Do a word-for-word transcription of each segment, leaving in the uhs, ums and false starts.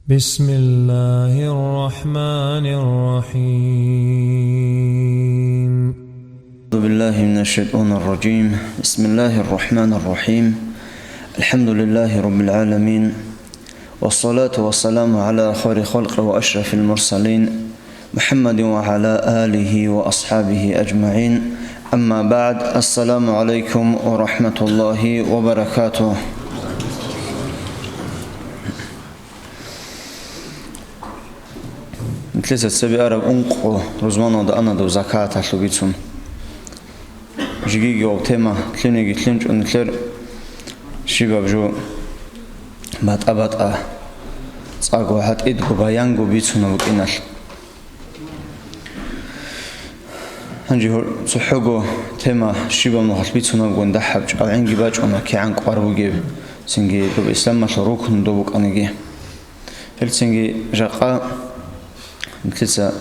بسم الله الرحمن الرحيم. أعوذ بالله من الشيطان الرجيم. بسم الله الرحمن الرحيم. الحمد لله رب العالمين. والصلاة والسلام على خير خلق وأشرف المرسلين محمد وعلى آله وأصحابه أجمعين. أما بعد. السلام عليكم ورحمة الله وبركاته. Нилъеца цебе араб ункъо рузманалда ана доб закаталъул бицун. Жигиги гъоб тема лъуниги лъунчӀо нилъер щибаб жо батӀа-батӀа цӀакъго гьатӀидго баянго бицунеб букӀиналъ. Гьанже гьор-, цохӀого тема щибаб нухалъ бицунебгун дагьаб чӀалгӀинги бачӀуна, кигӀан кӀвар бугеб, цинги доб исламалъул рукну доб букӀаниги. Гьелцинги жакъа нилъеца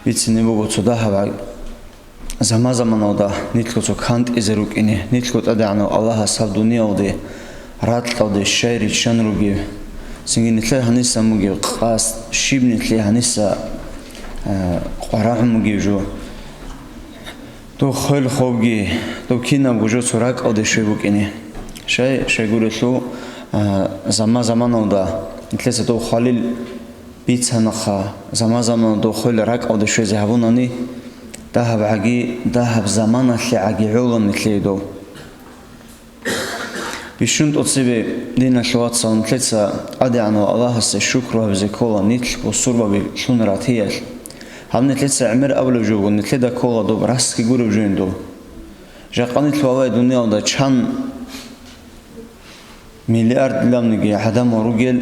бицине буго цо дагьаб гьа-, заман-заманалда нилъго цо кантӀизе рукӀине, нилъго ТӀадегӀанав Аллагьас гьаб дуниялде, ракьалде щай риччан ругев, цинги нилъер гьаниса мугев къасд, щиб нилъее гьаниса, э, къварагӀун бугев жо. Дов хвел хобги, дов кинабго жо цо ракӀалде щвей букӀине. Щай, щайгурелъул, а, заман-заманалда нилъеца дов хвалил бицанаха, заман-заманалда дов хвел ракӀалде щвезе гьабунани, дагьаб гӀаги, дагьаб заманалъе гӀаги гӀоло нилъее дов. Бищун тӀоцебе, диналъул вацал, нилъеца ТӀадегӀанав Аллагьасе шукру гьабизе ккола нилъ бусурбаби лъун ратиялъ. Гьаб нилъеца гӀемер абулеб жо буго, нилъеда ккола доб расги гуреб жоин доб. Жакъа нилъ валай дуниялда чан миллиард ламниги гӀадамал ругел,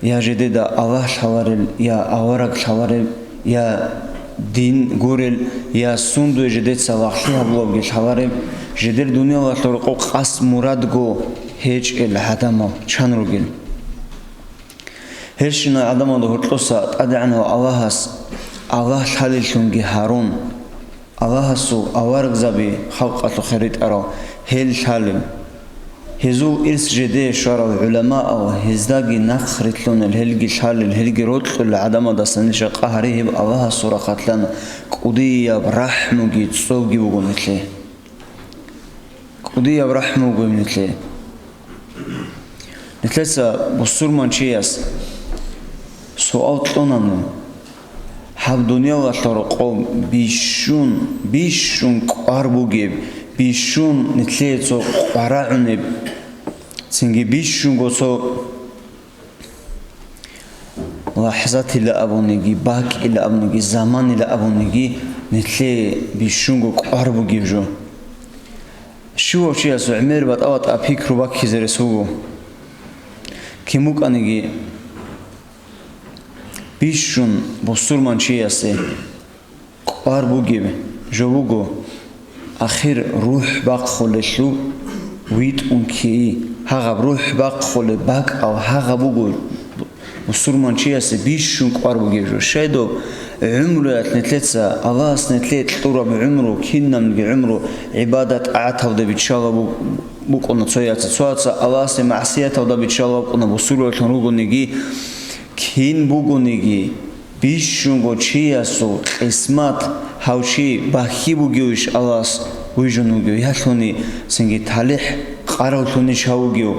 я жедеда Аллагь лъаларел, я авараг лъаларел, я дин гурел, я сундуе жедеца лагълъи гьабулавги лъалареб, жедер дуниялалъул рокъоб къасд мурадго гьечӀел гӀадамал чан ругел. Гьелщинал гӀадамалда гьоркьоса ТӀадегӀанав Аллагьас Аллагь лъалеллъунги гьарун, Аллагьасул аварагзаби халкъалъухъе ритӀарал гьел лъалел. Гьезул ирс жедее щварал гӀуламаал гьездаги нахъ рилълъунел, гьелги лъалел, гьелги рокьулел гӀадамалдаса ниж жакъа гьари гьеб Аллагьасул рахъалъан кӀудияб рахӀмуги цӀолги буго нилъее. КӀудияб рахӀму буго гьеб нилъее. Нилъеца бусурманчияс суал кьунани, гьаб дуниялалъул рокъоб бищун, бищун кӀвар бугеб, бищун нилъее цо къварагӀунеб, цинги бищунго цо лахӀзатила абуниги, бакӀила абуниги, заманила абуниги нилъее бищунго кӀвар бугеб жо. Щивав чиясул гӀемер батӀа-батӀа пикру баккизе рес буго. Кин букӀаниги бищун бусурманчиясе кӀвар бугеб жо буго, ахир рухӀ бахъулелъул витӀун ккей. Гьагъаб рухӀ бахъулеб бакӀал гьагъаб буго бусурманчиясе бищун кӀвар бугеб жо. Щайдаб гӀумруялъ нилъеца, Аллагьас нилъее кьураб гӀумру, кинабниги гӀумру гӀибадат-тӀагӀаталда биччалаб бу-, букӀуна цояца, цояца Аллагьасе магӀсияталда биччалаб букӀуна, бусурбабилъун ругониги, кин бугониги, бищунго чиясул къисмат гьав чи бахьи бугевищ Аллагьас вижун вугев, ялъуни цинги талихӀ къаравлъунищ гьав вугев?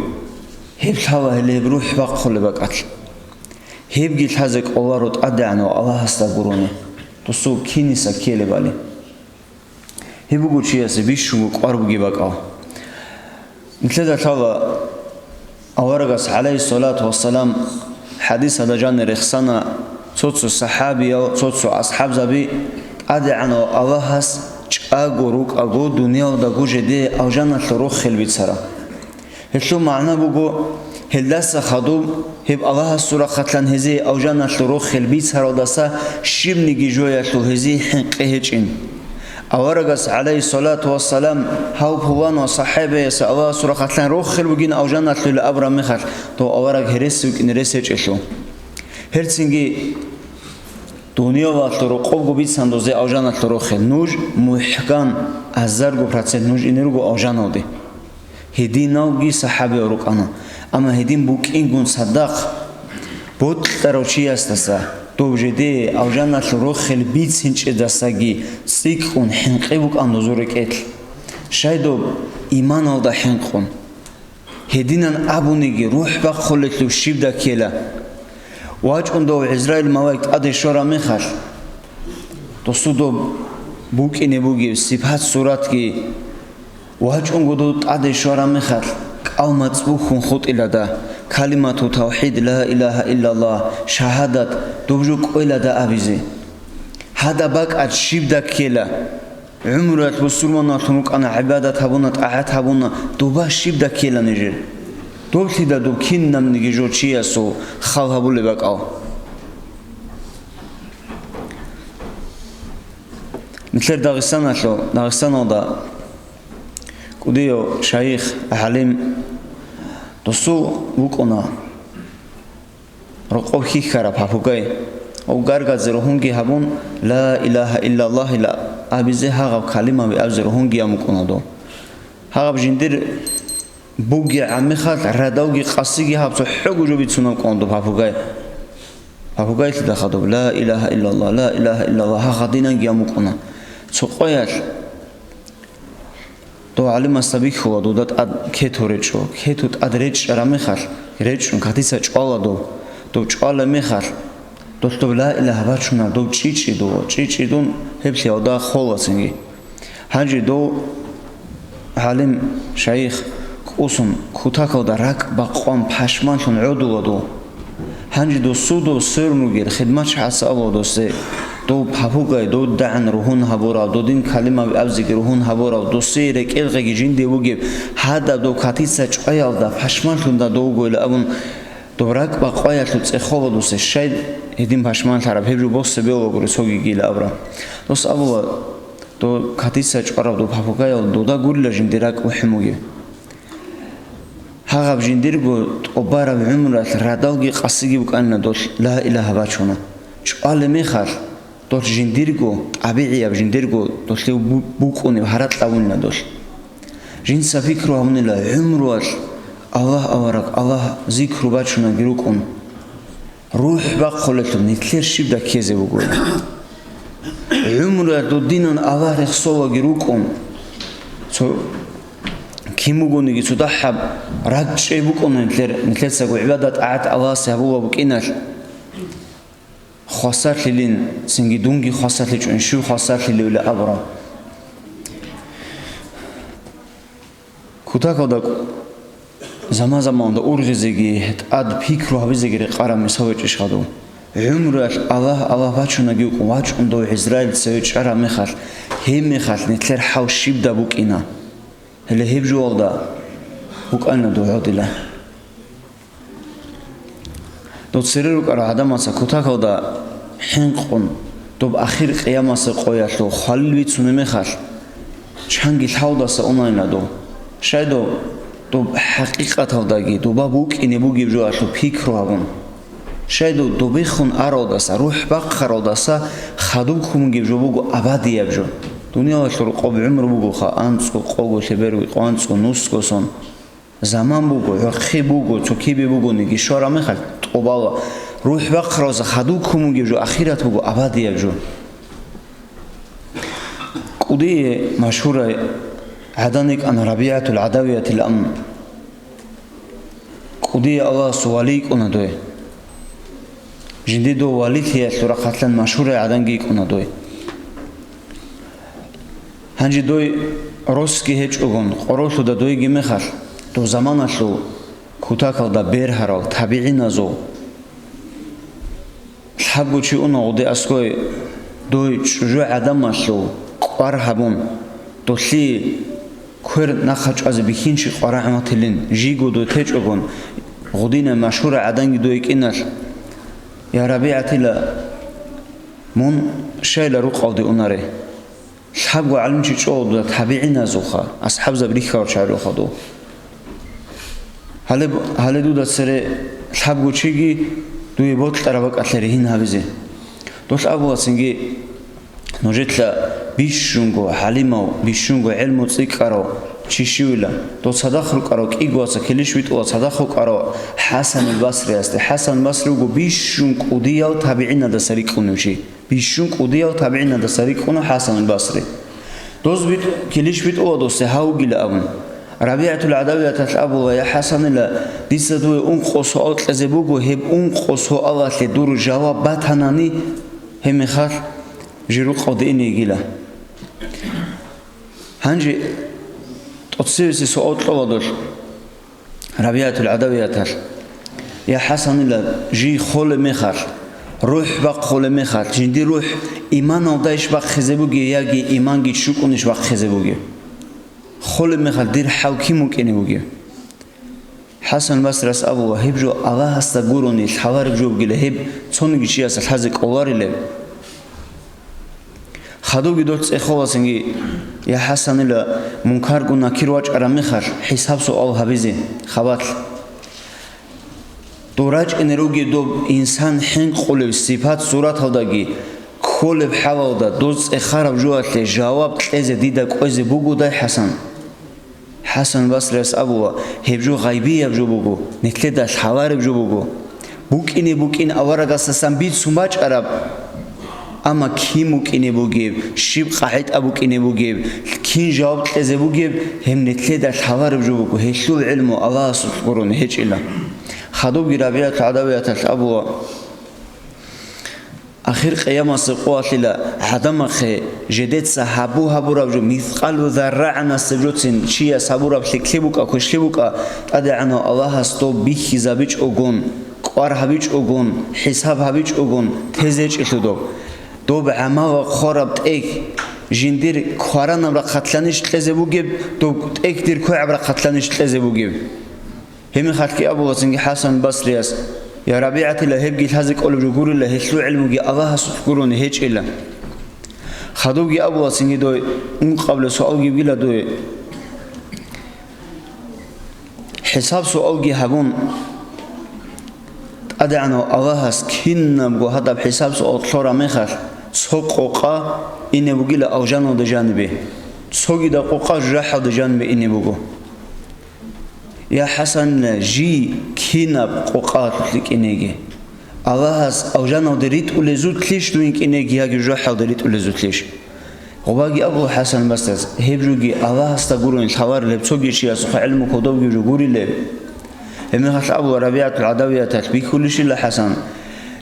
Гьеб лъала гьеле гьеб рухӀ бахъулеб бакӀалъ. Гьебги лъазе кӀоларо ТӀадегӀанав Аллагьасда гурони, досул киниса ккелебали. Гьеб буго чиясе бищунго кӀвар бугеб бакӀал. Нилъеда лъала аварагас, гӀалайгьиссалату вассалам, хӀадисалда жанир рехсана, цо-цо сахӀабиял, цо-цо асхӀабзаби ТӀадегӀанав Аллагьас чӀаго рукӀаго дуниялдаго жеде алжаналъул рохел бицарал. Гьелъул магӀна буго, гьелдаса хадуб гьеб Аллагьасул рахъалъан гьезие алжаналъул рохел бицаралдаса щибниги жоялъул гьезие хӀинкъи гьечӀин. Аварагас, гӀалайгьиссалату вассалам, гьав пуланав сахӀабиясе Аллагьасул рахъалъан рохел бугин алжаналъул абураб мехалъ, дов авараг гьересив вукӀине рес гьечӀелъул. Гьелцинги дуниялалъул рокъобго бицан дозе алжаналъул рохел. Нуж мухӀкан, азарго процент нуж ине руго алжаналде. Гьединалги сахӀабиял рукӀана, амма гьедин букӀингун цадахъ Бокьарав чиясдаса доб жидее алжаналъул рохел бицинчӀедасаги цӀикӀкӀун хӀинкъи букӀан дозул рекӀелъ. Щай доб иманалда хӀинкъун? Гьединан абуниги, рухӀ бахъулелъул щибда ккела. ВачӀун дов ГӀизраил малаик тӀаде щвараб мехалъ, досул доб букӀине бугеб сипат-суратги, вачӀунго дов тӀаде щвараб мехалъ, кӀал мацӀ бухьун хутӀила дагь, калимату тавхӀид, ла илагьа иллаллагь, шагьадат, доб жо кӀвела дагь абизе. Гьадаб бакӀалъ щибда ккела? ГӀумруялъ бусурманалъун рукӀана, гӀибадат гьабуна, тӀагӀат гьабуна, доба щибда ккела нижер? Доблъида доб кинабниги жо чиясул хал гьабулеб бакӀал? Нилъер Дагъистаналъул, Дагъистаналда кӀудияв шайих, гӀалим, досул вукӀуна рокъов хьихьараб гьаб гьугай. Гьав гаргадзе ругьунги гьабун, ла илагьа иллаллагьила абизе гьагъаб калимаби абизе ругьунги гьамукӀуна дов. Гьагъаб жиндир бугеб гӀаммехалъ радалги къасиги гьаб цохӀого жо бицунаб кӀун доб гьаб гьугай. Гьаб гьугайлъидал хадуб, ла илагьа иллаллагь, ла илагьа иллаллагь, гьагъадинанги гьамукӀуна. Цо къоялъ дов гӀалимасда бихьула, дуда тӀад кету речӀчӀо. Кету тӀад речӀчӀараб мехалъ, речӀчӀун катица чӀвала дов. Дов чӀвалеб мехалъ, долъ доб ла илагьа бачуна, дов чӀичӀи дова, чӀичӀи дун гьеб лъиялда хола цинги. Гьанже дов гӀалим, шайих кӀусун, кутакалда ракӀ бакъван пашманлъун гӀодула дов. Гьанже досул дов сверун ругел хидматчагӀаца абула досде, дов папугай, дов дагӀан ругьун гьабурав, додин калимаби абзиги ругьун гьабурав, досие рекӀелгъеги жинде вугеб, гьадаб дов катица чӀваялда пашманлъунда довгойла абун, доб ракӀ бакъваялъул цӀехола досде, щай гьедин пашманлъараб, гьеб жо босе белагури цогигила абураб. Дос абула, дов катица чӀвараб доб папугаял дуда гурила жинде ракӀ бухӀун бугеб. Гьагъаб жиндирго тӀубараб гӀумруялъ радалги къасиги букӀанила долъ ла илагьа бачуна. ЧӀвалеб мехалъ, долъ жиндирго тӀабигӀияб, жиндирго долъив бу-, букӀунеб гьаракь авунила долъ. Жинца пикру гьабунила гӀумруялъ Аллагь авараг, Аллагь зикру бачунаги рукӀун. РухӀ бахъулелъул нилъер щибда ккезе бугойила? ГӀумруялъ дудинан Аллагь рехсолаги рукӀун, цо кин бугониги цо дагьаб ракӀчӀей букӀун нилъер, нилъецаго гӀибадат-тӀагӀат Аллагьасе гьабула букӀиналъ, хвасарлъилин, цинги дунги хвасарлъичӀун, щив хвасарлъилевила абураб. Кутакалда заман-заманда ургъизеги, тӀад пикру гьабизеги рекъараб мисал гьечӀищ хадув? ГӀумруялъ Аллагь, Аллагь вачунаги вукӀун, вачӀун дов ГӀизраил цеве чӀараб мехалъ, гьеб мехалъ нилъер хӀал щибда букӀина? Гьеле гьеб жоялда букӀана дов гьодила. Дов цере рукӀарал гӀадамаца кутакалда хӀинкъун, доб ахир къиямасеб къоялъул хвалил бицунеб мехалъ, чанги лъалдаса унайна дов. Щай дов, доб хӀакъикъаталдаги доба букӀине бугеб жоялъул пикру гьабун. Щай дов, добехун аралдаса, рухӀ бахъаралдаса хадуб ккун бугеб жо буго абадияб жо. Дуниялалъул къоб гӀумру бугоха, анцӀго, къого, лъеберго, къванцӀго, нусго сон. Заман буго, гӀурхъи буго, цо кибе бугониги щвараб мехалъ тӀубала. РухӀ бахъаралдаса хадуб ккун бугеб жо ахират буго, абадияб жо. КӀудие машгьурай гӀадан йикӀана РабигӀатул ГӀадавиятил ам. КӀудие Аллагьасул вали йикӀуна дой. Жиндир дов валилъиялъул рахъалъан машгьурай гӀаданги йикӀуна дой. Гьанже дой росги гьечӀогон, къоролъуда дойги мехалъ, дов заманалъул кутакалда бергьарал табигӀиназул лъабго чи уна гъуде аскӀой, дой чӀужу гӀадамалъул кӀвар гьабун, долъие квер нахъа чӀвазе бихьинчи къварагӀун ватилин, жиго дой течӀогон, гъудинай машгьурай гӀаданги дой йикӀиналъ, я РабигӀатила, мун щайила рукъалде унаре? Лъабго гӀалимчи чӀола дуда табигӀиназулха, асхӀабзаб рихьарал чагӀулха дов. Гьале, гьале дуда цере лъабго чиги дуе бокьараб бакӀалъе ригьин гьабизе. Долъ абула цинги, нужеца бищунго гӀалимав, бищунго гӀелму цӀикӀкӀарав, Чи щивила, дов цадахъ рукӀарав, кӀиго ваца килищ витӀула цадахъ рукӀарав ХӀасанул Басриасде. ХӀасан Басри вуго бищун кӀудиял табигӀинадаса рикӀкӀунев чи. Бищун кӀудиял табигӀинадаса рикӀкӀуна ХӀасанул Басри. Доз битӀ-, килищ битӀула досде гьав вугила абун. РабигӀатул ГӀадавияталъ абула: «Я ХӀасанила, дица дуе ункъо суал кьезе буго, гьеб ункъо суалалъе дур жаваб батанани, гьеб мехалъ жи рукъалде ине йигила». Гьанже тӀоцевезе суал кьола дол РабигӀатул ГӀадавияталъ: «Я ХӀасанила, жий холеб мехалъ, рухӀ бахъулеб мехалъ, жиндир рухӀ иманалдайищ бахъизе бугеб яги иманги чӀукӀунищ бахъизе бугеб? Холеб мехалъ дир хӀал кин вукӀине бугеб?» ХӀасан Басрияс абула: «Гьеб жо Аллагьасда гурони лъалареб жо бугила, гьеб цониги чиясда лъазе кӀоларилеб?» Хадубги дол цӀехоласанги: «Я ХӀасанила, Мункаргун Накир вачӀараб мехалъ хӀисаб-суал гьабизе хабалъ. Дов рачӀине ругеб доб инсан хӀинкъулев сипат-сураталдаги кколеб хӀалалда доз цӀехараб жоялъе жаваб кьезе дида кӀвезе бугодай, ХӀасан?» ХӀасан Басрияс абула: «Гьеб жо гъайбияб жо буго, нилъеда лъалареб жо буго. БукӀине букӀин аварагасдасан бицун бачӀараб. Амма кин букӀине бугеб, щиб къагӀида букӀине бугеб, кин жаваб кьезе бугеб, гьеб нилъеда лъалареб жо буго, гьелъул гӀилму Аллагьасулъ гурони гьечӀила». Хадубги РабигӀатул ГӀадавияталъ абула: «Ахир къиямасеб къоялъила гӀадамахъе жидеца гьабу-гьабураб жо, мискъалу заррагӀанасеб жоцин чияс гьабураб лъикӀлъи букӀа, квешлъи букӀа, ТӀадегӀанав Аллагьас доб бихьизабичӀогун, кӀвар гьабичӀогун, хӀисаб гьабичӀогун тезе гьечӀелъул доб. Доб гӀамава хъвараб тӀехь жиндир кваранаб рахъалъанищ кьезе бугеб, доб тӀехь дир квегӀаб рахъалъанищ кьезе бугеб?» Гьеб мехалъги абула цинги ХӀасан Басрияс: «Я РабигӀатила, гьебги лъазе кӀолеб жо гурила, гьелъул гӀилмуги Аллагьасулъ гурони гьечӀила». Хадубги абула цинги дой, ункъабилеб суалги бугила дой. ХӀисаб-суалги гьабун, ТӀадегӀанав Аллагьас кинабго гьадаб хӀисаб-суал кьураб мехалъ, цо къокъа ине бугила алжаналде жанибе, цогидаб къокъа жужахӀалде жанибе ине буго. Я ХӀасан, жий кинаб къокъалъулъ кӀинеги, Аллагьас алжаналде ритӀулезулъищ дуе кӀинеги яги жужахӀалде ритӀулезулъищ? Гъубаги абула ХӀасан Басрияс: «Гьеб жоги Аллагьасда гурони лъаларилеб, цоги чиясухъа гӀилму кодобги жо гурилеб?» Гьеб мехалъ абула РабигӀатул ГӀадавияталъ: «Бихьулищила, ХӀасан,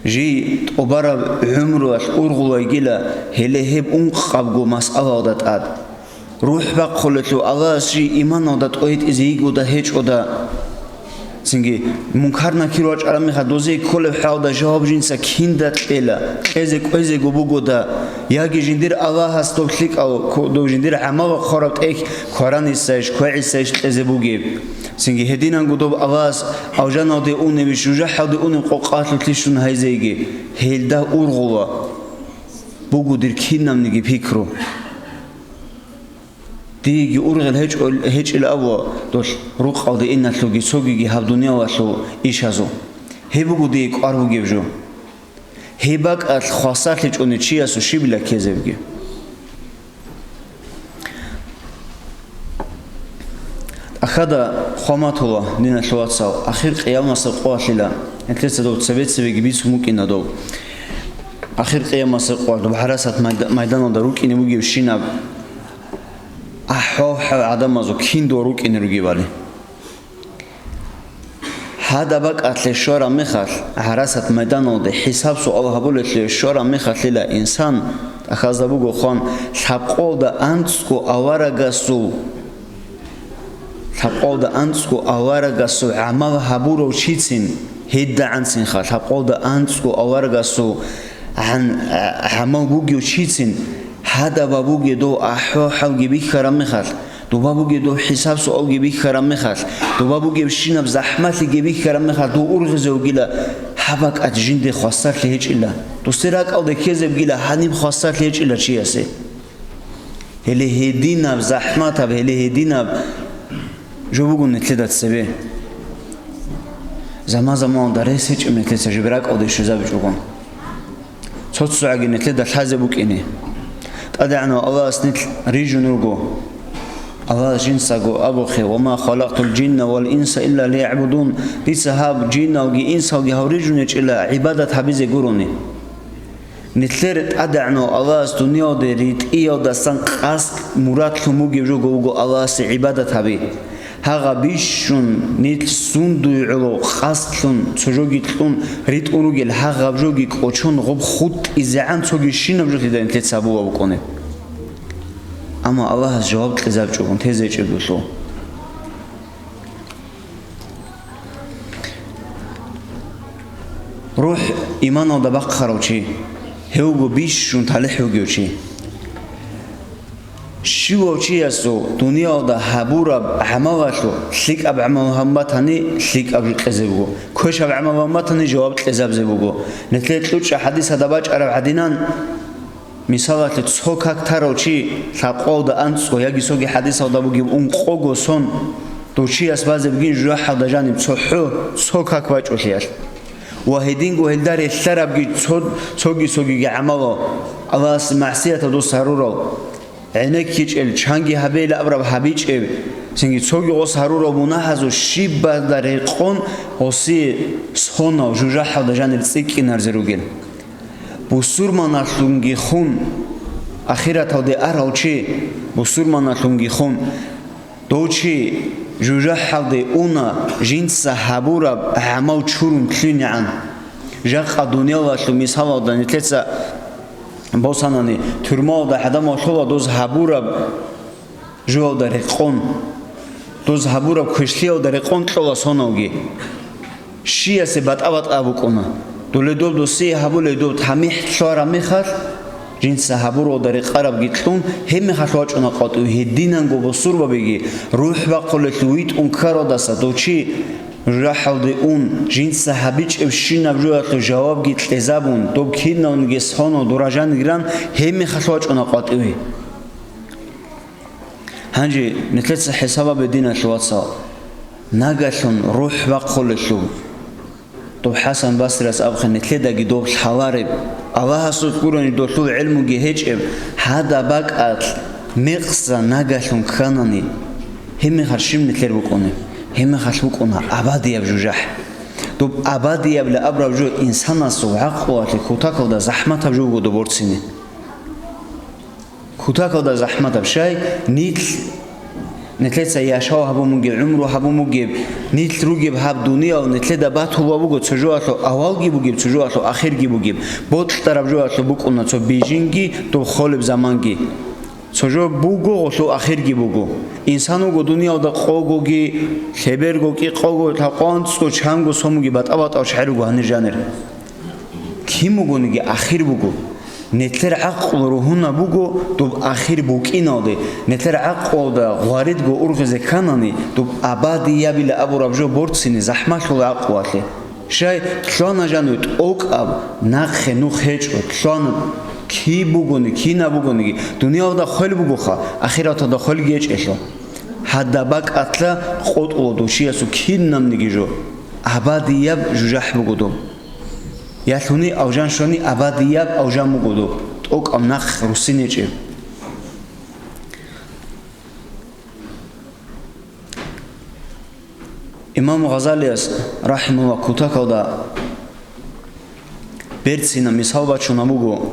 жий тӀубараб гӀумруялъ ургъулайгила гьеле гьеб ункъабго масъалалда тӀад. РухӀ бахъулелъул Аллагьас жий иманалда тӀойтӀизе йигода гьечӀода, цинги Мункар-Накир вачӀараб мехалъ дозие кколеб хӀалда жаваб жинца кинда кьела, кьезе кӀвезего бугода, яги жиндир Аллагьас доб лъикӀав, ку-, доб жиндир гӀамава хъвараб тӀехь кваранисайищ, квегӀисайищ кьезе бугеб, цинги гьединанго доб Аллагьас алжаналде унебищ, жужахӀалде унеб къокъалъулъищ дун гьайзейги, гьелда ургъула буго дир кинабниги пикру. Диеги ургъел гьечӀо-, гьечӀила абула дол рукъалде иналъулги цогиги гьаб дуниялалъул ишазул. Гьеб буго дие кӀвар бугеб жо. Гьеб бакӀалъ хвасарлъичӀони чиясул щибила ккезебги». Ахада хваматула, диналъул вацал, ахир къиямасеб къоялъила, гьелъеца доб цебе-цебеги бицун букӀина доб. Ахир къиямасеб къоялъ доб гӀарасат майда-, майданалда рукӀине бугебщинаб ахӀвал-хӀал гӀадамазул кин дова рукӀине ругебали. Гьадаб бакӀалъе щвараб мехалъ, гӀарасат майданалде хӀисаб-суал гьабулелъе щвараб мехалъила инсан, тӀахьазда буго хъван, лъабкъолда анцӀго аварагасул, лъабкъолда анцӀго аварагасул гӀамал гьабурав чицин, гьедагӀанцинха, лъабкъолда анцӀго аварагасул гӀан-, гӀамал бугев чицин, гьадаб бугеб дов ахӀвал-хӀалги бихьараб мехалъ, Доба бугеб доб хӀисаб-суалги бихьараб мехалъ, доба бугебщинаб захӀмалъиги бихьараб мехалъ, дов ургъизе вугила, гьаб бакӀалъ жинде хвасарлъи гьечӀила. Досде ракӀалде ккезебгила, гьаниб хвасарлъи гьечӀила чиясе. Гьеле гьединаб захӀматаб, гьеле гьединаб жо буго нилъеда цебе. Заман-заманалда рес гьечӀеб нилъеца жиб ракӀалде щвезабичӀого. Цо-цогӀаги нилъеда лъазе букӀине. ТӀадегӀанав Аллагьас нилъ рижун руго. Аллагьас жинцаго абухъе: «Ва ма халакътул жинна вал инса илля лиягӀбудун», дица гьаб жиналги инсалги гьаврижун гьечӀила гӀибадат гьабизе гурони. Нилъер ТӀадегӀанав Аллагьас дуниялде ритӀиялдасан къасд мурадлъун бугеб жого вуго Аллагьасе гӀибадат гьаби. Гьагъа бищун нилъ сундуй гӀоло къасдлъун цо жоги кьун ритӀун ругел гьагъаб жоги кӀочон гъоб хутӀизегӀан цоги щинаб жолъида нилъеца гьабула букӀунеб. Амма Аллагьас жаваб кьезабичӀогун тезе гьечӀеб долъул. РухӀ иманалда бахъарав чи, гьев вуго бищун талихӀ бугев чи. Щивав чиясул дуниялда гьабураб гӀамалалъул лъикӀаб гӀамал гьабун батани, лъикӀаб жо кьезе буго, квешаб гӀамал гьабун батани, жаваб кьезабизе буго. Нилъер кьучӀа хӀадисалда бачӀараб гӀадинан, мисалалъе, цо как тарав чи лъабкъоялда анцӀго яги цоги хӀадисалда бугеб ункъого сон, дов чияс базе бугин жужахӀалда жаниб цо хӀу, цо как бачӀолъиялъ. Ва гьединго гьелда релълъарабги цо-, цоги-цогиги гӀамалал, Аллагьасе магӀсиятал дос гьарурал, гӀенеккичӀел, чанги гьабейилан абураб гьабичӀеб, цинги цоги гъос гьарурал мунагьазул щибалда рекъон гъосие сонал жужахӀалда жанир цӀикӀкӀинарзе ругел. Бусурманалъунги хун, ахираталде арав чи, бусурманалъунги хун, дов чи жужахӀалде уна, жинца гьабураб гӀамал чурун лъугӀинегӀан. Жакъа дуниялалъул мисалалда нилъеца босанани, тюрьмаялда гӀадамал лъола доз гьабураб жоялда рекъон, доз гьабураб квешлъиялда рекъон кьола соналги. Щиясе батӀа-батӀа букӀуна. Доле доб досие гьабулей доб тамихӀ лъугьараб мехалъ, жинца гьабуралда рекъарабги кьун, гьебмехалъ вачӀуна къватӀив гьединанго бусурбабиги, рухӀ бахъулелъул витӀун ккаралдаса дов чи жужахӀалде ун, жинца гьабичӀебщинаб жоялъул жавабги кьезабун, доб кинавниги сонал дуражанигран, гьебмехалъ вачӀуна къватӀиве. Гьанже нилъеца хӀисабабе, диналъул вацал, нагалъун рухӀ бахъулелъул. Доб ХӀасан Басрияс абухъе, нилъедаги доб лъалареб, Аллагьасулъ гурони долъул гӀелмуги гьечӀеб, гьадаб бакӀалъ мекъса нагалъун кканани, гьебмехалъ щиб нилъер букӀунеб? Гьебмехалъ букӀуна абадияб жужахӀ. Доб абадиябилан абураб жо инсанасул гӀакълуялъе кутакалда захӀматаб жо буго доб борцине. Кутакалда захӀматаб щай, нилъ, нилъеца яшав гьабун бугеб, гӀумру гьабун бугеб, нилъ ругеб гьаб дуниял нилъеда батулеб буго цо жоялъул авалги бугеб, цо жоялъул ахирги бугеб, бокьараб жоялъул букӀуна цо бижинги, доб холеб заманги. Цо жо буго, гъолъул ахирги буго. Инсан вуго дуниялда къогоги, лъеберго, кӀикъого, лъабкъоялда анцӀго, чанго, сомуги батӀа-батӀав чагӀи руго гьанир жанир. Кин бугониги ахир буго. Нилъер гӀакълу ругьунаб буго доб ахир букӀиналде, нилъер гӀакълуялда гъваридго ургъизе кканани, доб абадиябилан абураб жо борцине захӀмалъула гӀакълуялъе. Щай, лъугьана жанив тӀокӀаб, нахъе нух гьечӀо, лъугьана кин бугони, кинаб бугониги, дуниялда хвел бугоха, ахираталда хвелги гьечӀелъул. Гьадаб бакӀалъа къотӀула дов чиясул кинабниги жо. Абадияб жужахӀ буго доб. Я лъугьуни алжан щвани, абадияб алжан буго доб, тӀокӀаб нахъ руссин гьечӀеб. Имам Гъазалияс, рахӀимагьуллагь, кутакалда берцинаб мисал бачунеб буго.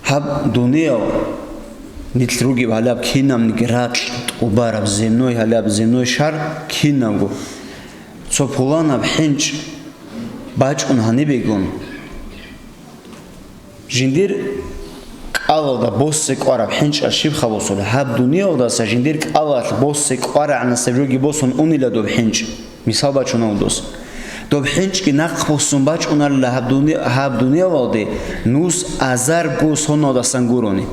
Гьаб дуниял нилъ ругеб гьалаб кинабниги ракь тӀубараб, земной гьалаб, земной шар кинабго. Цо пуланаб хӀинчӀ бачӀун гьанибегун, жиндир кӀалалда босе кӀвараб хӀинчӀа щибха босулеб? Гьаб дуниялдаса жиндир кӀалалъ босе кӀварагӀанасеб жоги босун унила доб хӀинчӀ. Мисал бачунеб дос. Доб хӀинчӀги нахъ босун бачӀунарила гьаб дуни-, гьаб дуниялалде нус азарго соналдасан гурони.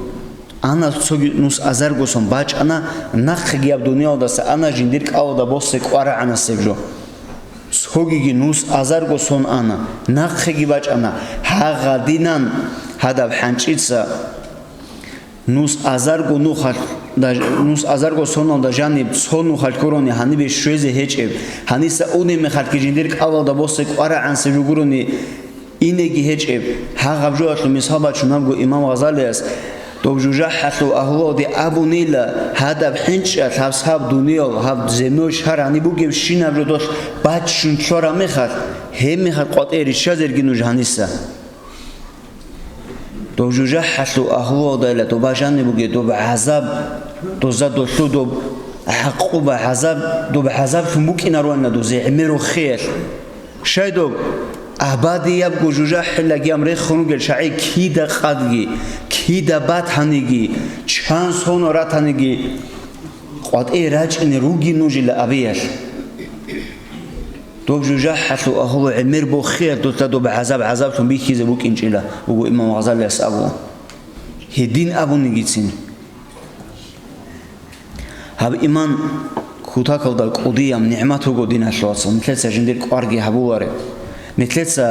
Ана цоги нус азарго сон бачӀана, нахъеги гьаб дуниялдаса ана жиндир кӀалалда босе кӀварагӀанасеб жо. Цогиги нус азарго сон ана, нахъеги бачӀана, гьагъадинан гьадаб хӀанчӀица нус азарго нухалъ даж-, нус азарго соналда жаниб цо нухалъ гурони гьанибе щвезе гьечӀеб, гьаниса унеб мехалъги жиндир кӀалалда босе кӀварагӀанасеб жо гурони инеги гьечӀеб, гьагъаб жоялъул мисал бачунеб буго имам Гъазалияс, Доб жужахӀалъул агьлуялде абунила, гьадаб хӀинчӀа, гьаб саб дуниял, гьаб земной шар гьаниб бугебщинаб жо долъ баччун лъораб мехалъ, гьебмехалъ къватӀие риччазерги нуж гьаниса. Доб жужахӀалъул агьлуялдайила доба жаниб бугеб доб гӀазаб, доза долъул доб гӀакъуба гӀазаб, доб гӀазаблъун букӀинаруанила дозе гӀемер рохиялъ. Щай доб абадиябго жужахӀилаги ам рехун ругел чагӀи кида къадги, кида батаниги, чан соно ратаниги къватӀие рачӀине руги нужила абиялъ. Доб жужахӀалъул агьлу гӀемер бохиялъ дулъа доб гӀазаб гӀазаблъун бихьизе букӀинчӀила, буго имам Гъазалияс абула. Гьедин абунигицин. Гьаб иман кутакалда кӀудияб нигӀмат вуго, диналъул вацал, нилъеца жиндир кӀварги гьабулареб. Нилъеца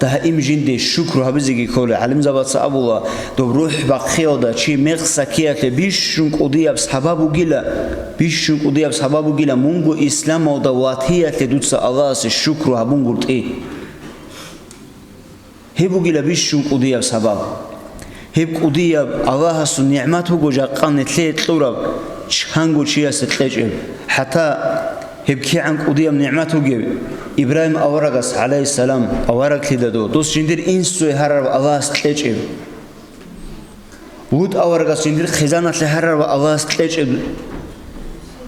даим жинде шукру гьабизеги кколеб. ГӀалимзабаца абула, доб рухӀ бахъиялда чи мекъса ккеялъе бищун кӀудияб сабаб бугила, бищун кӀудияб сабаб бугила, мунго исламалда ватиялъе дуца Аллагьасе шукру гьабунгутӀи. Гьеб бугила бищун кӀудияб сабаб. Гьеб кӀудияб Аллагьасул нигӀмат буго жакъа нилъее кьураб, чанго чиясе кьечӀеб. ХӀатта гьеб кигӀан кӀудияб нигӀмат бугеб, Ибрагьим аварагас, гӀалайгьиссалам, авараглъидал дос жиндир инсуе гьарараб Аллагьас кьечӀеб. Лут аварагас жиндир хъизаналъе гьарараб Аллагьас кьечӀеб.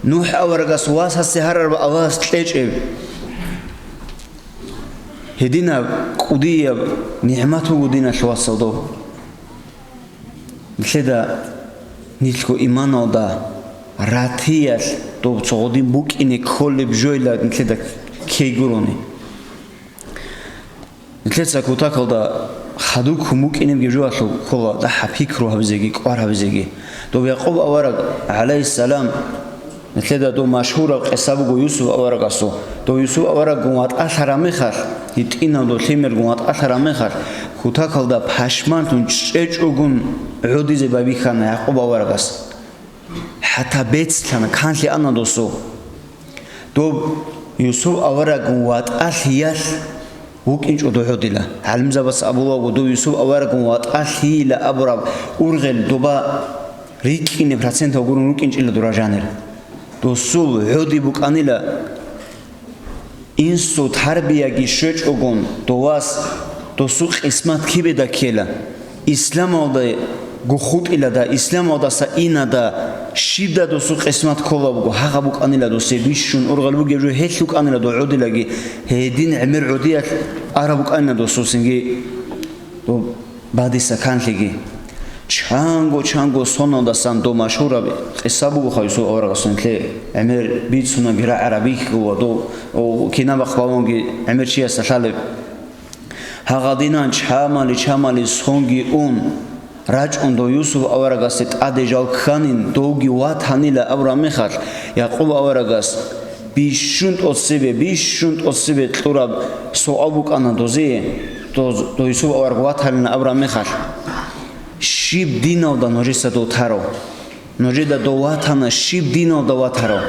НухӀ аварагас васасе гьарараб Аллагьас кьечӀеб. Гьединаб кӀудияб нигӀмат буго, диналъул вацал, доб. Нилъеда нилъго иманалда ратиялъ доб цо гъодин букӀине кколеб жойила нилъеда ккей гурони. Нилъеца кутакалда хадуб ккун букӀинебги жоялъул ккола дагьаб пикру гьабизеги, кӀвар гьабизеги. Доб Якъуб авараг, гӀалайгьиссалам, нилъеда доб машгьураб къиса буго Юсуп аварагасул. Доб Юсуп авараггун ватӀалъараб мехалъ, гьитӀинаб доб лъимергун ватӀалъараб мехалъ, кутакалда пашманлъун чӀечӀогун гӀодизе байбихьана Якъуб аварагас. ХӀатта бецлъана, канлъи ана досул. Доб Юсуп авараггун ватӀалъиялъ вукӀинчӀо догӀодила. ГӀалимзабаца абулаго, доб Юсуп авараггун ватӀалъийила абураб ургъел доба рикӀкӀине процентав гурун рукӀинчӀила дора жанир. Досул гӀоди букӀанила. Инсул тарбияги щвечӀогун, довас досул къисмат кибеда ккела? Исламалда гухутӀилада, исламалдаса инада, щибда досул къисмат ккола буго, гьагъа букӀанила досе бищун ургъел бугеб жо, гьелъ букӀанила догӀодилаги, гьедин гӀемер гӀодиялъ араб букӀанила досусинги. Доб бадиса канлъиги. Чанго-чанго соналдасан доб машгьураб къиса бугоха Юсуп аварагасул, нилъее гӀемер бицунаги рагӀараб бихьула доб, о, кинабахъ балунги гӀемер чиясда лъалеб. Гьагъадинан чамали-чамали сонги ун, рачӀун дов Юсуп аварагасде тӀаде жал кканин, довги ватанила абураб мехалъ, Якъуб аварагас бищун тӀоцебе, бищун тӀоцебе кьураб суал букӀана дозие, доз-, дов Юсуп авараг ватанилан абураб мехалъ, щиб диналда нужеца дов тарав? Нужеда дов ватана, щиб диналда ватарав?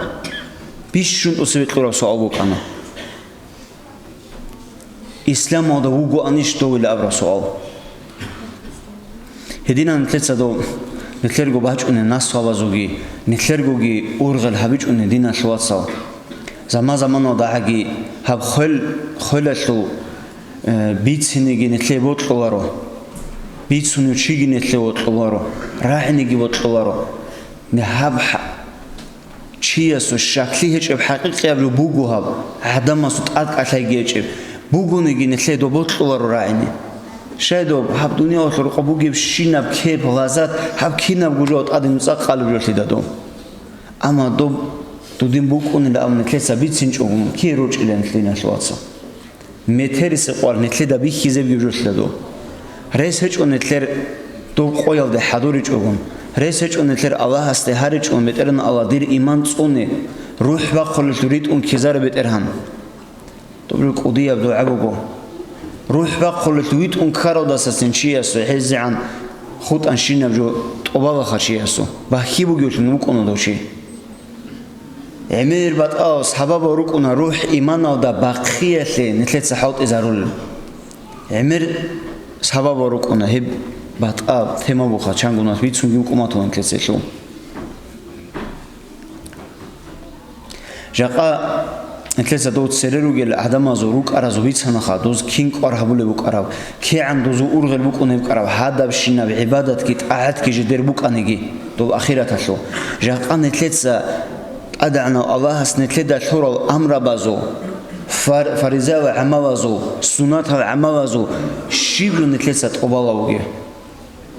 Бищун тӀоцебе кьураб суал букӀана. Исламалда вугоанищ довила абураб суал. Гьединан нилъеца дов, нилъерго бачӀунеб насабазулги, нилъергоги ургъел гьабичӀунеб, диналъул вацал. Заман-заманалда гӀаги гьаб хвел, хвелалъул, э, бицинеги нилъее бокьуларо, бицунев чиги нилъее вокьуларо, рагӀинеги бокьуларо. Гьаб хӀа-, Чиясул щаклъи гьечӀеб хӀакъикъияб жо буго гьаб, гӀадамасул тӀадкӀалъайги гьечӀеб. Бугониги нилъее доб бокьуларо рагӀине. Щай доб, гьаб дуниялалъул рокъоб бугебщинаб кеп, лаззат, гьаб кинабго жо тӀаде нуцӀа къалеб жолъидал доб. Амма доб дудин букӀунилан абун нилъеца бицинчӀогун, кире рорчӀила нилъеда, диналъул вацал? Метерисеб къвар нилъеда бихьизебги жолъидал доб. Рес гьечӀо нилъер доб къоялде хӀадуричӀогун. Рес гьечӀо нилъер Аллагьасде гьаричӀогун, БетӀергьан Аллагь, дир иман цӀуне, рухӀ бахъулелъул ритӀун ккезаре, БетӀергьан. Доб жо кӀудияб дугӀа буго. РухӀ бахъулелъул витӀун ккаралдасацин чиясул гьезегӀан хутӀанщинаб жо тӀубалаха чиясул. Бахьи бугевлъун вукӀуна дов чи. ГӀемер батӀал сабабал рукӀуна рухӀ иманалда бахъиялъе нилъеца хӀалтӀизарулел. ГӀемер сабабал рукӀуна гьеб батӀа тема буха, чангунас бицунги букӀуматулан кецелъул. Жакъа нилъеца дов цере ругел гӀадамазул рукӀаразул бицанаха, доз кин кӀвар гьабулеб букӀараб, кигӀан дозул ургъел букӀунеб букӀараб, гьадабщинаб гӀибадатги тӀагӀатги жидер букӀаниги доб ахираталъул. Жакъа нилъеца ТӀадегӀанав Аллагьас нилъеда лъурал амрабазул, фар-, фаризаял гӀамалазул, суннатал гӀамалазул щиб жо нилъеца тӀубала бугеб?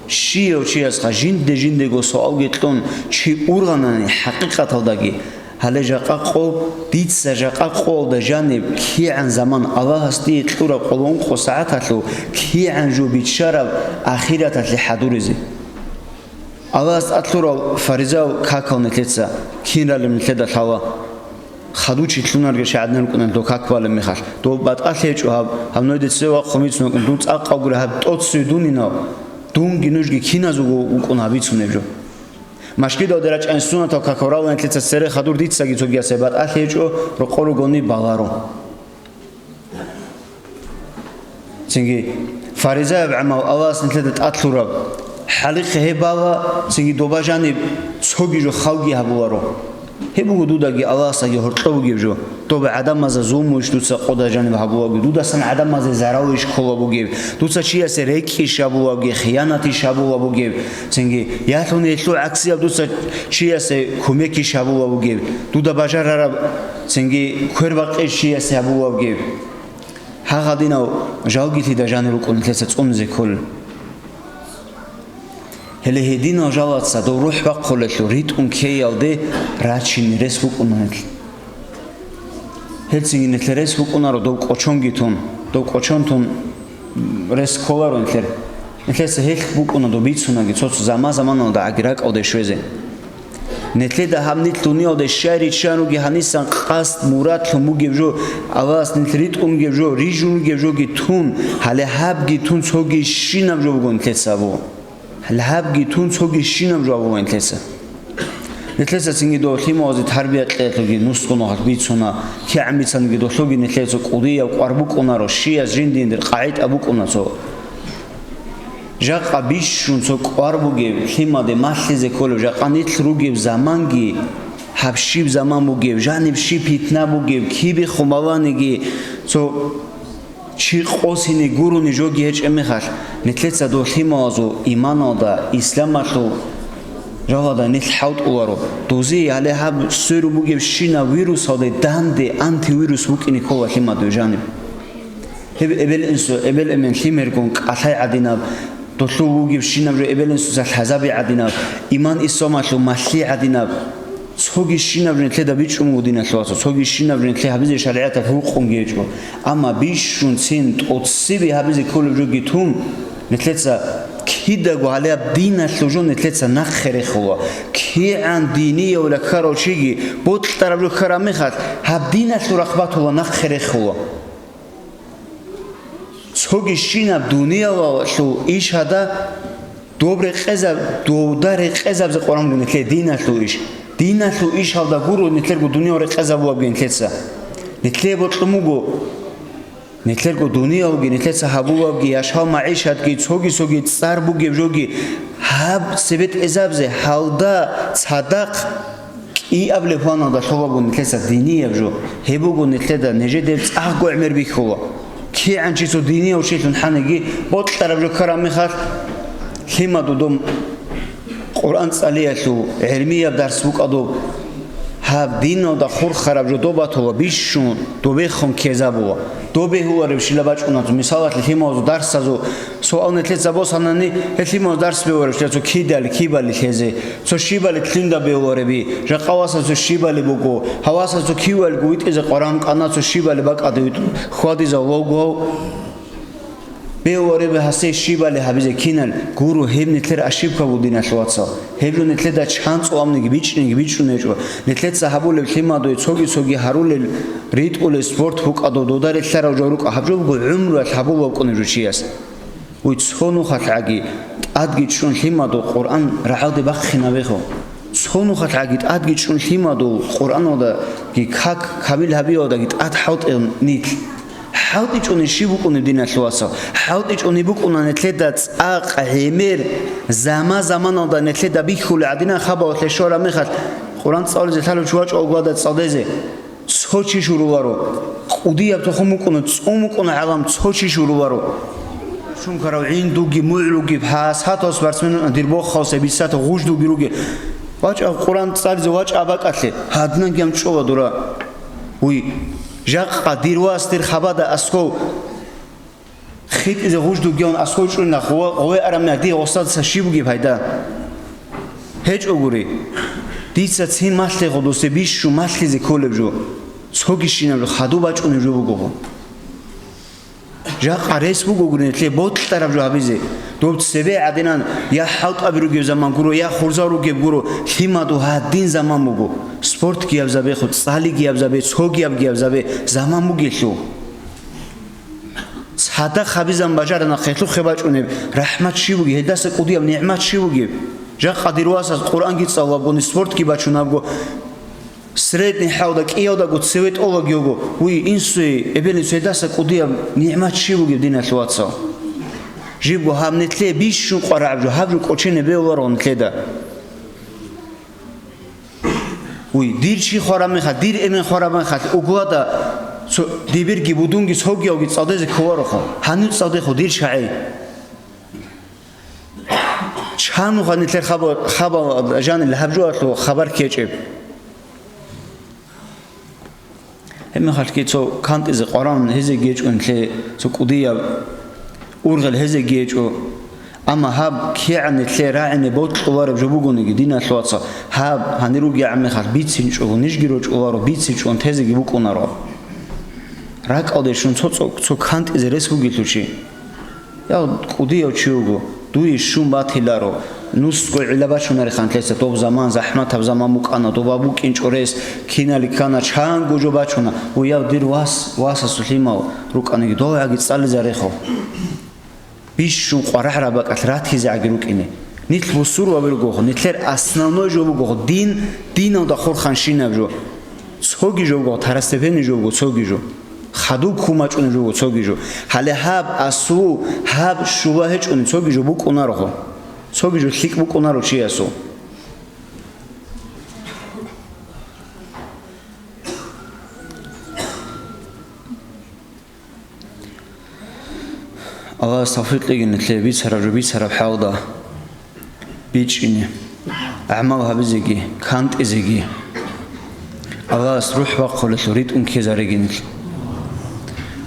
Щияв чиясха жинде-жиндего суалги кьун чи ургъанани хӀакъикъаталдаги, гьале жакъа къо, дица жакъа къоялда жаниб кигӀан заман Аллагьас дие кьураб къоло ункъо сагӀаталъул кигӀан жо биччараб ахираталъе хӀадуризе. Аллагьас тӀад лъурал фаризаял какал нилъеца кин ралеб нилъеда лъала. Хадув чи лъунарги шагьадин рукӀунан дов как балеб мехалъ. Дов батӀалъи гьечӀо гьаб, гьаб нойде цеве вахъун бицун вукӀун, дун цӀакъ гури гьаб тӀоцеве дунинав, дунги нужги киназего вукӀун гьаб бицунеб жо. Машгидалде рачӀани суннатал какал ралани нилъеца цере хадур дицаги цогиясе батӀалъи гьечӀо, рокъор ругони баларо. Цинги фаризаяб гӀамал Аллагьас нилъеда тӀад лъураб. ХӀалихъе гьеб бала, цинги доба жаниб цоги жо халги гьабуларо. Гьеб буго дудаги Аллагьасдаги гьоркьоб бугеб жо. Доба гӀадамазда зулмуйищ дуца къода жаниб гьабулабги, дудасан гӀадамазде заралищ ккола бугеб, дуца чиясе рекӀкӀищ гьабулабги, хиянатищ гьабула бугеб, цинги ялъуни гьелъул гӀаксияб дуца чиясе кумекищ гьабула бугеб, дуда бажарараб цинги квербакъи чиясе гьабулав вугев. Гьагъадинав жалги лъида жанир рукӀун нилъеца цӀунизе кколел. Гьеле гьединал жалаца дов рухӀ бахъулелъул ритӀун ккеялде рачине рес букӀуна гьел. Гьелцинги нилъер рес букӀунаро дов кӀочонги тун, дов кӀочон тун рес кколаро нилъер. Нилъеца гьелъ букӀуна дов бицунаги цо-цо заман-заманалда гӀаги ракӀалде щвезе. Нилъеда гьаб нилъ дуниялде щай риччан ругел гьанисан къасд, мурадлъун бугеб жо, Аллагьас нилъ ритӀун ругеб жо, рижун ругеб жоги тун, гьале гьабги тун цоги щинаб жо буго нилъеца абула. Гьале гьабги тун цоги щинаб жо абула нилъеца. Нилъеца цинги дов лъималазе тарбия кьеялъулги нусго нухалъ бицуна, кигӀан бицаниги долъулги нилъеца кӀудияб кӀвар букӀунаро, щияс жиндиндир къагӀида букӀуна цо. Жакъа бищун цо кӀвар бугеб, лъимаде малъизе кколеб, жакъа нилъ ругеб заманги, гьаб щиб заман бугеб, жаниб щиб питна бугеб, кибехун баланиги цо чи къосине гурони жоги гьечӀеб мехалъ, нилъеца дов лъималазул иманалда, исламалъул жалалда нилъ хӀалтӀуларо. Дозие гьале гьаб сверун бугебщинаб вирусалде данде антивирус букӀине ккола лъимадуе жаниб. Гьеб эбел-инсу, эбел-эмен лъимергун кӀалъай гӀадинаб, долъул вугебщинаб жо эбел-инсуца лъазаби гӀадинаб, иман-исламалъул малъи гӀадинаб, цоги щинаб жо нилъеда бичӀчӀун буго, диналъул вацал, цоги щинаб жо нилъее гьабизе шаригӀаталъ гьукъунги гьечӀо. Амма бищунцин тӀоцебе гьабизе кколеб жоги тун, нилъеца кидаго гьале гьаб диналъул жо нилъеца нахъе рехула. КигӀан динияв ккарав чиги бокьараб жо ккараб мехалъ, гьаб диналъул рахъ батула нахъе рехула. Цоги щинаб дуниялалъул иш гьада, доб рекъезаб, довда рекъезабзе къварангун нилъее диналъул иш. Диналъул иш гьалда гуро нилъерго дуниял рекъезабулабги нилъеца. Нилъее бокьун буго, нилъерго дуниялги, нилъеца гьабулабги, яшав магӀишатги, цоги-цоги цӀар бугеб жоги, гьаб цебетӀезабзе гьалда цадахъ кӀиаб лебгьаналда лъолабго нилъеца динияб жо, гьеб буго нилъеда нижеде цӀакъго гӀемер бихьула. КигӀан чи цо динияв чилъун хӀаниги, бокьараб жо ккараб мехалъ, лъимаду дом Къуръан цӀалиялъул гӀелмияб дарс букӀадуб, гьаб диналда хурхараб жо доб батула бищун добехун ккезабула. Доб бегьулареб щила бачӀуна, мисалалъе, лъималазул дарсазул суал нилъеца босанани, гьел лъималазул дарс бегьулареб щила цо кидали, кибали лъезе. Цо щибали лъунда бегьулареби, жакъа васас цо щибали буго, гьавасас цо кивалго витӀизе къваран къана цо щибали бакӀаде витӀу, хьвадизав логов бегьулареби гьасе щибали гьабизе кинал гуро, гьеб нилъер ошибка буго, диналъул вацал. Гьеб жо нилъеда чан цӀуамниги бичӀчӀиниги бичӀчӀун гьечӀо. Нилъеца гьабулеб лъимадуе цоги-цоги гьарулел, ритӀулел спорт букӀадул дуда релълъарав жо рукӀа, гьаб жо буго гӀумруялъ гьабулеб букӀунеб жо чияс. Уй, цо нухалъ гӀаги тӀадги чӀун лъимаду Къуръан рагӀалде бахъинабехо. Цо нухалъ гӀаги тӀадги чӀун лъимаду Къуръаналдаги как камил гьабиялдаги тӀад хӀалтӀе нилъ. ХӀалтӀичӀони щиб букӀунеб, диналъул вацал? ХӀалтӀичӀони букӀуна нилъеда цӀакъ гӀемер, заман-заманалда нилъеда бихьулеб гӀадинан хабалалъе щвараб мехалъ, Къуран цӀализе лъалев чи вачӀого гьадин цӀалдезе. Цо чи щуруларо. КӀудияб тухум букӀуна, цӀун букӀуна гӀалам, цо чи щуруларо. Чункарав гӀиндуги, мугӀлуги, пасатав спортсмен, дир бохъав се бицатав гъуждуги руги. ВачӀа Къуран цӀализе, вачӀа бакӀалъе, гьадинанги гьам чӀола дура. Уй, жакъа дир вас дир хабада асков хитӀизе гъуждугеян асков чӀунах гъове араб мех дие гъосаца щиб бугеб пайда? ГьечӀогури. Дица цин малъе гъодосе бищун малъизе кколеб жо. Цоги щинаб жо хадуб бачӀунеб жо бугого. Жакъа рес бугогури нилъе бокьараб жо гьабизе. Доб цебе гӀадинан я хӀалтӀаби ругеб заман гуро, я хурзал ругеб гуро, лъимаду гьадин заман буго. Спортги гьабзабехъу, цӀалиги гьабзабе, цоги гьабги гьабзабе заман бугелъул. Цадахъ гьабизан бажарана хъелъухъе бачӀунеб рахӀмат щиб бугеб, гьелдаса кӀудияб нигӀмат щиб бугеб? Жакъа дир васас Къуръанги цӀалабгони, спортги бачунабго, средний хӀалда кӀиялдаго цеве тӀолагиего, уй, инсуе, эбел-инсуе, гьелдаса кӀудияб нигӀмат щиб бугеб, диналъул вацал? Жибго гьаб нилъее бищун къварагӀаб жо, гьаб жо кӀочене бегьуларо нилъеда. Уй, дир чи хвараб мехалъ, дир эмен хвараб мехалъ, углада цо-, дибирги будунги цогиявги цӀалдезе кколароха. Гьанив цӀалдехъо дир чагӀи. Чануха нилъер хабар, хабар жанил гьаб жоялъул хабар ккечӀеб. Гьебмехалъги цо кантӀизе къваран гьезеги гьечӀо нилъее, цо кӀудияб ургъел гьезеги гьечӀо. Амма гьаб кигӀан нилъее рагӀине бокьулареб жо бугониги, диналъул вацал, гьаб гьанир ругегӀан мехалъ бицинчӀого, нижги рочӀуларо, бицинчӀого тезеги букӀунаро. РакӀалде щун цо цӀокӀ, цо кантӀизе рес бугелъул чи. Я кӀудияв чи вуго, дуе щун батиларо, нусго гӀилла бачунарехъан лъеца, доб заман захӀматаб заман букӀана, доба букӀинчӀо рес, кинали ккана, чанго жо бачуна, ва я дир вас, васасул лъимал рукӀаниги, дов гӀаги цӀализарехъо. Бищун къварагӀараб бакӀалъ ратизе гӀаги рукӀине. Нилъ бусурбаби ругохъо, нилъер основной жо бугохъо, дин, диналда хурханщинаб жо. Цоги жо буго, второстепенный жо буго, цоги жо. Хадуб кумачӀунеб жо буго цоги жо. Гьале гьаб асул, гьаб щула гьечӀони цоги жо букӀунарохъо. Цоги жо лъикӀ букӀунаро чиясул. Аллагьас тавфикъ кьеги нилъее бицараб жо бицараб хӀалда бичӀчӀине, гӀамал гьабизеги, кантӀизеги. Аллагьас рухӀ бахъулелъул ритӀун ккезареги нилъ.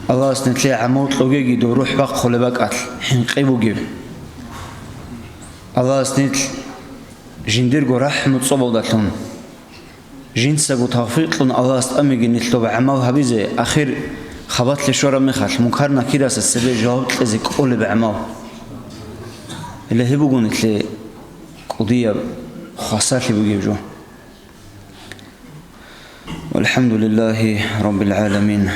Аллагьас нилъее гӀамал кьогеги дов рухӀ бахъулеб бакӀалъ хӀинкъи бугеб. Аллагьас нилъ жиндирго рахӀму цӀобалдалъун Жинцаго тавфикъ кьун Аллагьас тӀамиги нилъ доб гӀамал гьабизе, ахир хабалъе щвараб мехалъ, Мункар-Накирасда цебе жаваб кьезе кӀолеб гӀамал. Гьеле гьеб буго нилъее кӀудияб хвасарлъи бугеб жо. ВалхӀамдулиллагьи раббил гӀаламин.